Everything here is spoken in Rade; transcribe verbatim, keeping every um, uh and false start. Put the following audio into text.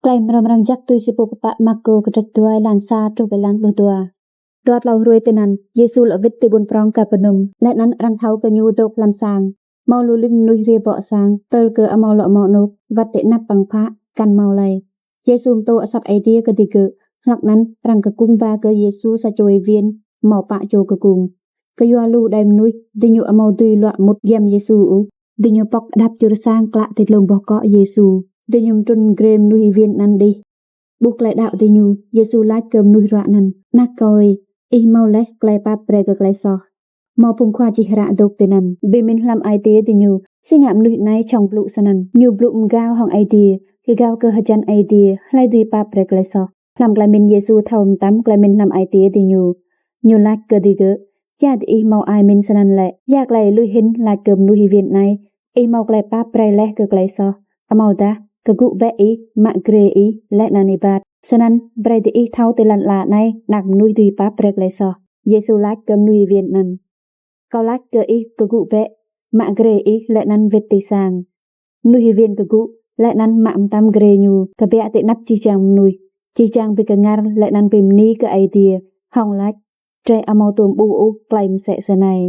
Klei mrâo mrang jăk tui si pô kpă Markô kdrêč dua êlan sa truh êlan pluh dua. Dua tlâo hruê tinăn, Yêsu lŏ wĭt ti ƀuôn prŏng Kapernum, leh anăn arăng thâo kơ ñu dôk hlăm sang. Mâo lu lĭn mnuih hriê bŏ sang, tơl kơ amâo lŏ mâo anôk, wăt ti anăp păng phă, kăn mâo lei. Yêsu mtô asăp Aê Diê kơ digơ̆, hlăk anăn arăng kkung ba kơ Yêsu sa čô êwiên, mâo pă čô kkung. Kyua lu đei mnuih, diñu amâo dưi luă mŭt giăm Yêsu ôh. Diñu pŏk hđăp čuôr sang klă ti dlông boh kŏ Yêsu. Diñu mtrŭn grê mnuih êwiên anăn đih. Ƀuh klei đăo diñu, Yêsu lač kơ mnuih ruă anăn: Anak kâo ơi, ih mâo leh klei pap brei kơ klei soh. Mâo phung khua čih hră dôk tinăn, bi mĭn hlăm ai tiê diñu: Si ngă mnuih anei jhŏng blŭ snăn? Ñu blŭ mgao hŏng Aê Diê, êgao kơ hjăn Aê Diê, hlei dưi pap brei klei soh? Hlăm klei mĭn Yêsu thâo mtam klei mĭn hlăm ai tiê diñu. Ñu lač kơ digơ̆: Ya diih mâo ai mĭn snăn lĕ? Ya klei lui hĭn lač kơ mnuih êwiên anei: Ih mâo klei pap brei leh kơ klei soh? Amâodah: Kgŭ bĕ ih, mă grê ih, leh anăn êbat, snăn brei diih thâo ti lăn ala anei Anak Mnuih dưi pap brei klei soh. Yêsu lač kơ mnuih êwiên anăn: Kâo lač kơ ih, kgŭ bĕ, mă grê ih, leh anăn wĭt ti sang. Mnuih êwiên kgŭ, leh anăn mă mtam grê ñu, kbiă ti anăp jih jang mnuih. Jih jang bi kngăr leh anăn bi mni kơ Aê Diê, hŏng lač: Drei amâo tuôm ƀuh ôh klei msĕ snei.